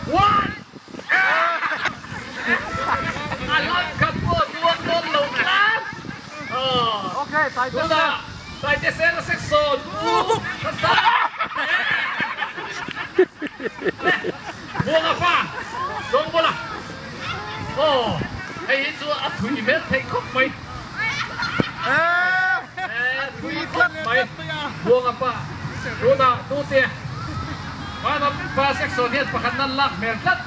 1. A lam khat pawh duang dawn lo tlat. Okay, Tunah Taitesena section U nasa. Buanga pa dawng bawla. Aw, hei hi chu a thui hmel theih khawp mai. Thui khawp mai. Buanga pa tunah tute Vanam pa section hian pakhat nan lak hmel tlat.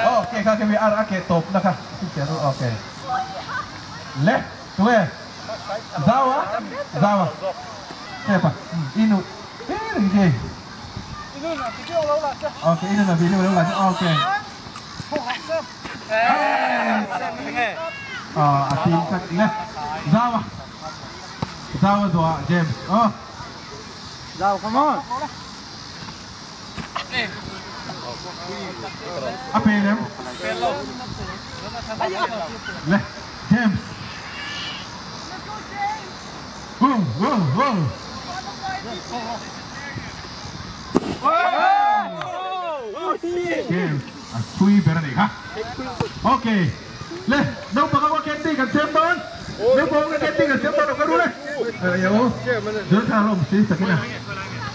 Okay kha kemi ar a ke tawp na kha okay. Le tunge Zawa Zawa Sepa inu eh Okay inu na video lo la okay. Ah a team khat le Zawa Zawa zuwa James oh Zau, come on. A pe lem le James. Go go go. James a thui ber ani kha. Okay. Le naupang a candy kan siam dawn. Naupang a candy kan siam dawn ka ru le. Ayo. Zon tha rom si sakina.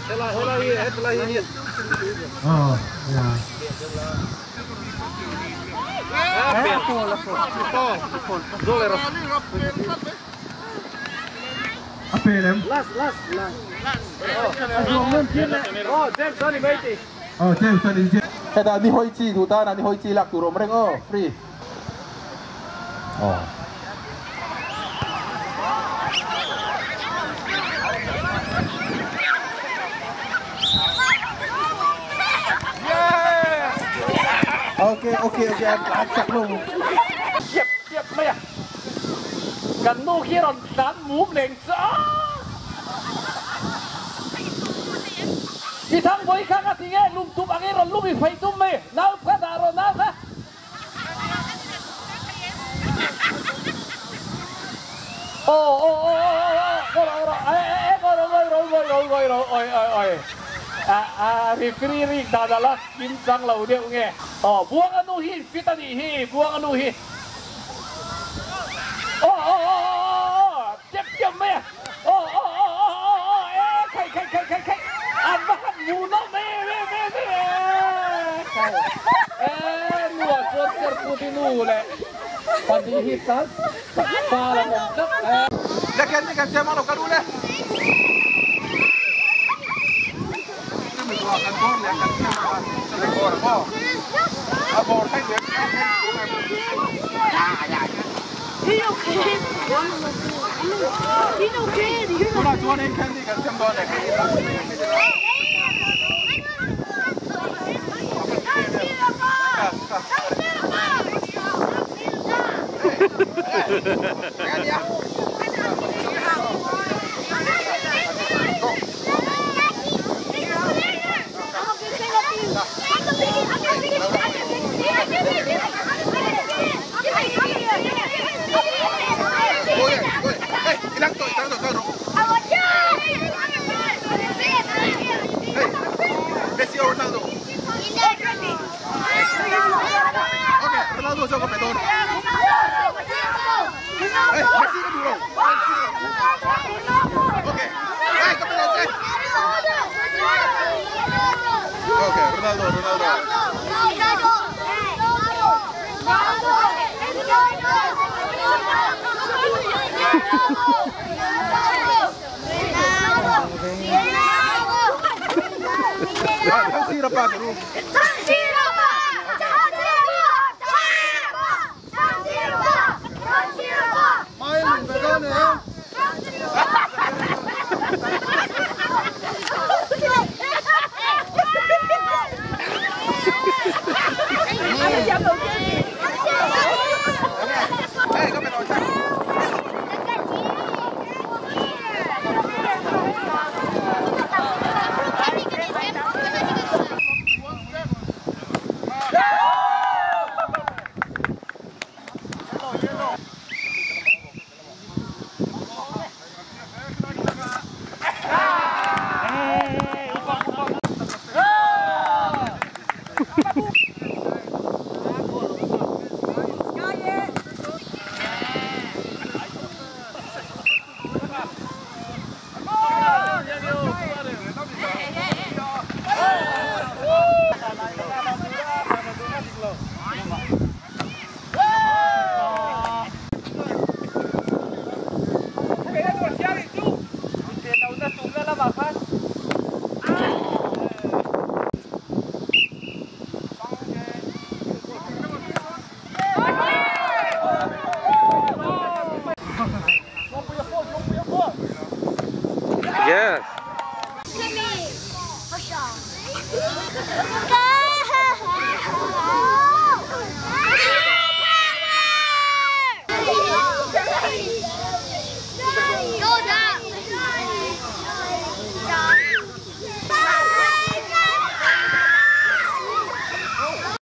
Oh, yeah. A pe lem. Last, last, last. Oh, James, sorry, matey. Oh, James ani James. Heta ni hoi chi du ta na ni hoi chi lak tur om reng oh, free. Oh. Okay, okay, okay. An chak lo. Chep chep mai a. Kan nu khi rawn tlan mum leng cha. Mi thang voi kha ka ti nge lum tum ang i rawn lum i phei tum mai. Nau kha dah rawn nau kha. Oh oh oh oh oh oh oh eh eh eh oi oi oi oi oi oi oi oi oi a a referee rik dan ala kim chang lo deuh nge. Oh buang anu hi fit ani hi buang anu hi. Oh oh oh oh oh chep chep mai a. Oh oh oh oh oh oh eh khai khai khai khai khai an va han mu no me me me me. Eh nuwa chuan ser pu ti nu le. Padi hi tan pa la mom tak eh. Le candy kan siam lo ka ru le. Kan bor le kan siam kan bor mo. A bor thai le. He okay. He no candy. Tuna chuan in candy kan siam dawn le. Messi o Ronaldo? Okay, Ronaldo cho con phải tôn. Ê, Messi có đủ rồi. Okay. Ê, con phải lên. Okay, Ronaldo, Ronaldo. Thằng Sirapa đủ. Ê, con phải nói chắc. Yes.